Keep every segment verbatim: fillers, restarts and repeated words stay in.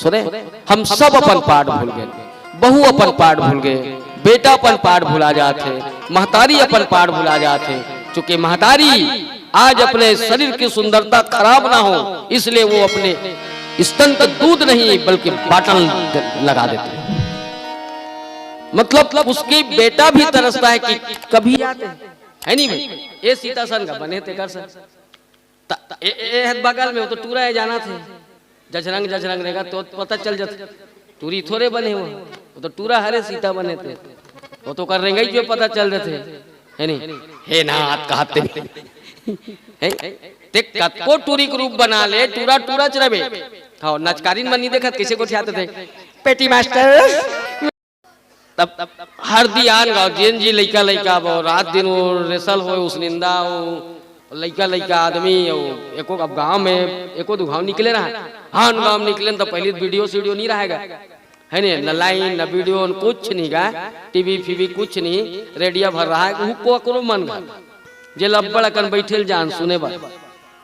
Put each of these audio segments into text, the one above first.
सुने, हम सब अपन पाठ भूल गए, बहू अपन पाठ भूल गए, बेटा अपन पाठ भुला जात हे, महतारी अपन पाठ भुला जात हे। चूंकि महतारी आज अपने शरीर की सुंदरता खराब ना हो, इसलिए वो अपने स्तन का दूध नहीं बल्कि बाटल लगा देते हैं। मतलब उसके बेटा भी तरसता है कि कभी आते हैं, है नहीं भाई? ये सीता सन का बने ते कर सक त-, त-, ए, ए, ए, बगल में वो तो टूरा है, जाना थे, जजरंग, जजरंग रहेगा तो पता चल जाता। टूरी थोड़े बने हो, वो तो टूरा हरे सीता बने थे, वो तो कर रेंगई जो पता चल देते, है नहीं? हे नाथ कहते हैं, ते कतको टूरी के रूप बना ले, टूरा टूरा च रहे। हाँ, नचकारीन मन नहीं देखत, कैसे गोठियाते थे, पेटी मास्टर। तब हरदी आन गाँव जेन जी लइका लइका अब रात दिन वो रेसल होए उस निंदा वो लइका लइका आदमी वो एको अब गाँव में एको दू गाँव निकले ना। हाँ, गाँव में निकले तो पहले वीडियो सीडियो नहीं रहेगा, है ने? न लाइन न वीडियो न कुछ नहीं गा, टीवी फीवी कुछ नहीं, रेडियो भर रहा है, वो को करो मन घर जे लब्बड़ अकन बैठे ल जान सुने बर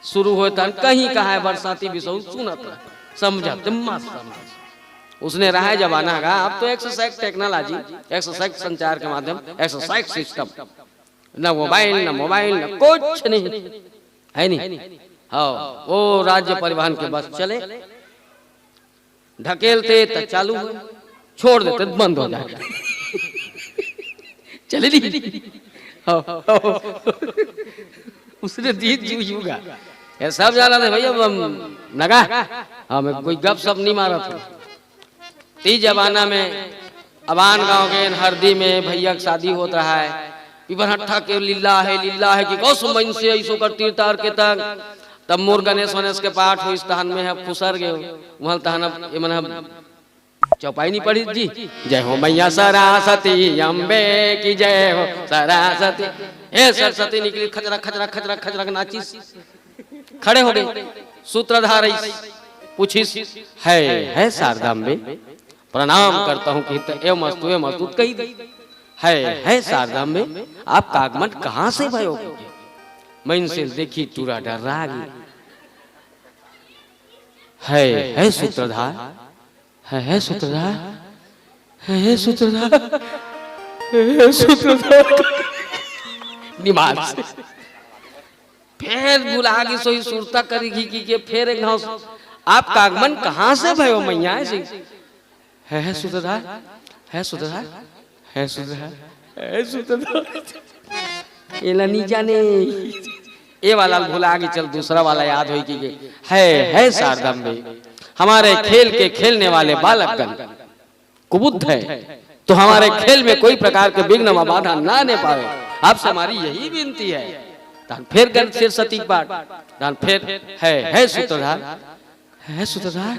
शुरू होए तन कहीं कहा है बरसाती बिसऊ सुनत रह समझत मत समझ। उसने रहा है जमाना का, अब तो एक सौ साठ टेक्नोलॉजी, एक सौ साठ संचार के माध्यम, एक सौ साठ सिस्टम, न मोबाइल, न मोबाइल, न कुछ नहीं, है नहीं? हाँ, वो राज्य परिवहन के बस चले, ढकेलते तो चालू हो, छोड़ देते तो बंद हो जाए। चले नहीं। हाँ, हाँ। उसने दी जीव युगा। ये सब जाना थे भैया, हम नगा, हमें कोई गप सप नहीं मारा था। ती जमाना में अबान गाँव के हरदी में भैया के शादी होत रहा है, पिपरहट्ठा के लीला है, लीला है कि गौ सुमन से ऐसो कर तीर तार के तक, तब मोर गणेश वनेश के पाठ हो इस तहन में है फुसर गए, वहाँ तहन अब ये मन हम चौपाई नहीं पढ़ी जी। जय हो मैया सरस्वती अम्बे की जय हो सरस्वती। हे सरस्वती निकली खचरा खचरा खचरा खचरा नाचिस। खड़े हो गए। सूत्रधार आइस, पूछिस, "है, है शारदाम्बे, प्रणाम करता हूँ, कहते एवं अस्तु, एवं अस्तु कही दी। है, है शारदाम्बे, आपका आगमन कहाँ से भयो?" मैं इनसे देखी टूरा डर रहा गई। है, है सूत्रधार, है, है सूत्रधार, है, है सूत्रधार, है, है सूत्रधार। निमाज। फेर भुला गी सोई सुरता करी घी की के फेर एक घाव आपका आगमन कहाँ से भयो मैया ऐसे? है, है सूत्रधार, है सूत्रधार, है सूत्रधार, है सूत्रधार। एला नहीं जाने। ए वाला भुला गी, चल दूसरा वाला याद होई की के। है, है शारदाम्बे। हमारे खेल के खेलने वाले बालकगण कुबुद्ध है, तो हमारे खेल में कोई प्रकार के विघ्न व बाधा ना आने पावे। आपसे हमारी यही विनती है। तहन फेर गन सरस्वती के पाठ, तहन फेर है, है सूत्रधार, है सूत्रधार,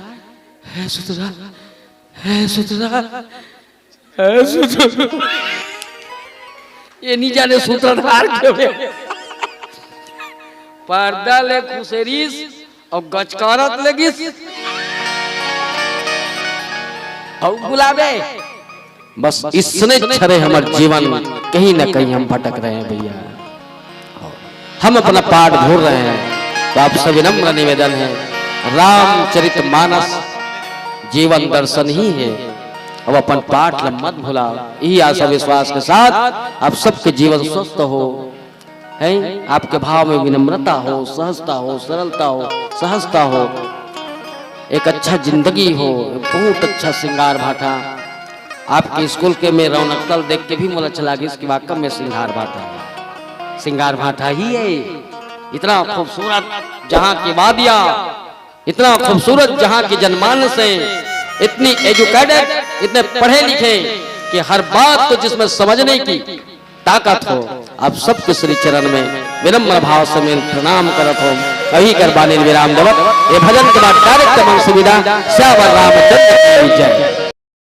है सूत्रधार, है सूत्रधार, है सूत्रधार। ये नहीं जाने सूत्रधार क्यों है। पर्दा ले खुसेरीस और गचकारत लगिस। और गुलाबे। बस इसने छरे हमर जीवन कहीं ना कहीं हम भटक रहे हैं भैया। हम अपना पाठ भूल रहे हैं। तो आपसे विनम्र निवेदन है, रामचरित मानस जीवन दर्शन ही है। अब अपन पाठ ल मत भुलाओ। यही आशा विश्वास के साथ आप सबके जीवन स्वस्थ हो, हैं? आपके भाव में विनम्रता हो, सहजता हो, सरलता हो, सहजता हो, एक अच्छा जिंदगी हो, बहुत अच्छा सिंगार भाटा। आपके स्कूल के में रौनक तल देख के भी मोला अच्छा लागिस कि वाकई में सिंगार भाटा, सिंगार भाटा ही है। इतना खूबसूरत जहाँ की वादियाँ, इतना खूबसूरत जहाँ की जनमानस है, इतनी एजुकेटेड, इतने पढ़े लिखे कि हर बात को जिसमें समझने की ताकत हो। आप सबके श्री चरण में विनम्र भाव से मैं प्रणाम करत हो। कही कर बानी विराम देवत ये भजन के बाद डायरेक्ट मंच सुविधा सियावर रामचंद्र की जय।